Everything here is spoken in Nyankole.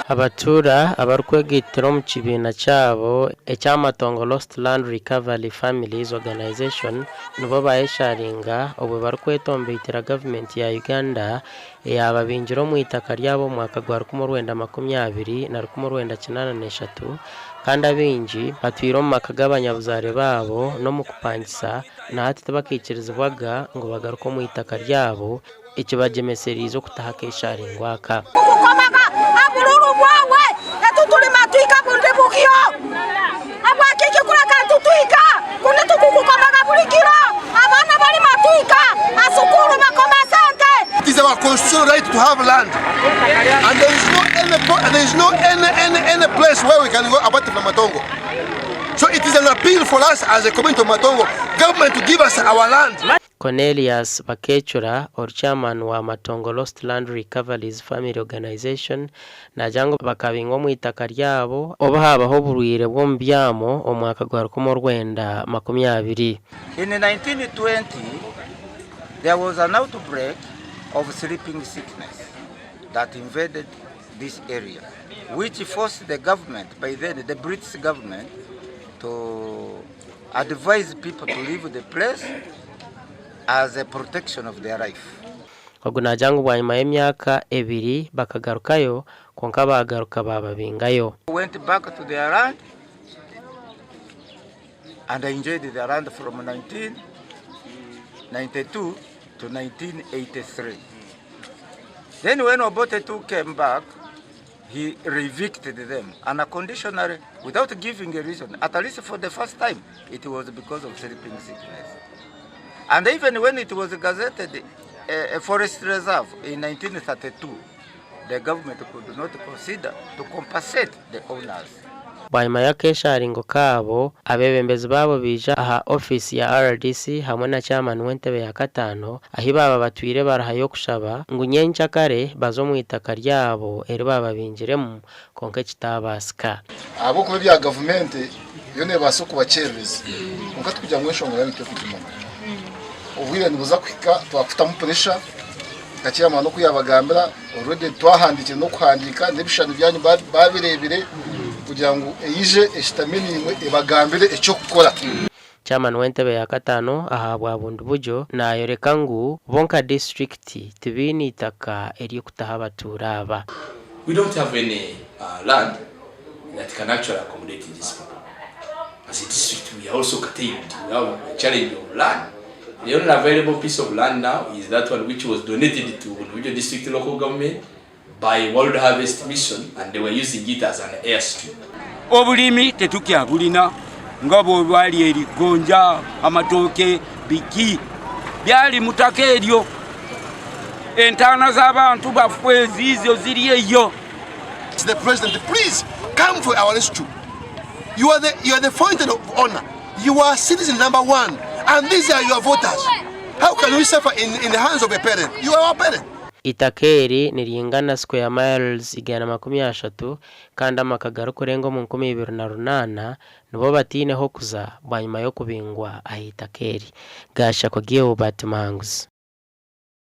Abatuura abarikwegaitira omu kibiina kyabo ekya Matongo Lost Land Recovery Families Organisation nibo bayesharinga obwe barikwetombeitera gavumenti ya Uganda eyababingire omu itaka ryabo omu mwaka gwa 1983 kandi abaingi batwire omu maka g'abanyabuzaare baabo n'omu kupangisa na hati tibakaikirizibwaga ngu bagaruke omu itaka ryabo ekibagyemesereize okutaho akesharingo aka. Kukukomaga abururu bwawe etuturi matwika bundi bugyo habwaki kikureka ntutwika kundi tukukukomaga buri kiro abaana bari matwika asukuru bakoma sente. It is our constitutional right to have land and there is no any there is no any any any place where we can go apart from Matongo. So it is an appeal for us as a community of Matongo government to give us our land. Cornelius Bakecura ori chairman wa Matongo Lost Land Recoveries Family Organisation naagira ngu bakabingwa omu itaka ryabo obu haabaho oburwaire bw'omu byamo omu mwaka gwa 1920. In 1920 there was an outbreak of sleeping sickness that invaded this area which forced the government by then the British government to advise people to leave the place as a protection of their life. Ogu naagira ngu bwanyima y'emyaka ebiri bakagarukayo kwonka baagaruka baababingayo. Went back to their land and enjoyed their land from 1992 to 1983. Then when Obote II came back, he revicted them unconditionally without giving a reason. At least for the first time, it was because of sleeping sickness. And even when it was gazetted a forest reserve in 1932, the government could not consider to compensate the owners. Bwanyima y'akesharingo kaabo, abeebembezi baabo baija aha ofiisi ya RDC hamwe na chairman w'entebe ya kataano ahi baaba batwire barahayo okushaba ngu nyenkyakare baze omu itaka ryabo eri baababingiremu kwonka ekitaabaasika. Ahabw'okuba ebya gavumenti yo neebaasa okubakyerereza kwonka tikugira ngu enshonga yaabo tekugimanya. Obwire nibuza kuhika twakutamu puresha nka chairman oku yaabagambira already twahandiikire n'okuhandiika n'ebishushani byanyu baabireebire kugira ngu eije eshutame naimwe ebagambire eky'okukora. Chairman w'entebe ya kataano ahabwa Bundibugyo nayoreka ngu bo nka disiturikiti tibaine eitaka ery'okutaho abatuura aba. We don't have any land that can actually accommodate these people. As a district we are also curtailed, we have a challenge of land. The only available piece of land now is that one which was donated to Bundibugyo district local government by World Harvest Mission and they were using it as an airstrip. Obulimi tetukyabulina nga bwebwali eri gonja, amatooke, biki byali mutaka eryo. Entaana z'abantu baffe ziizo ziri eyo. The president, please come for our rescue. You are the, you are the fountain of honor. You are citizen number one, and these are your voters. How can we suffer in the hands of a parent? You are our parent. Eitaka eri niringana square miles 130 kandi amaka garikurenga omu 2008 nibo bataine h'okuza bwanyima y'okubingwa aha itaka eri. Gashakwa Gilbert Muhanguzi.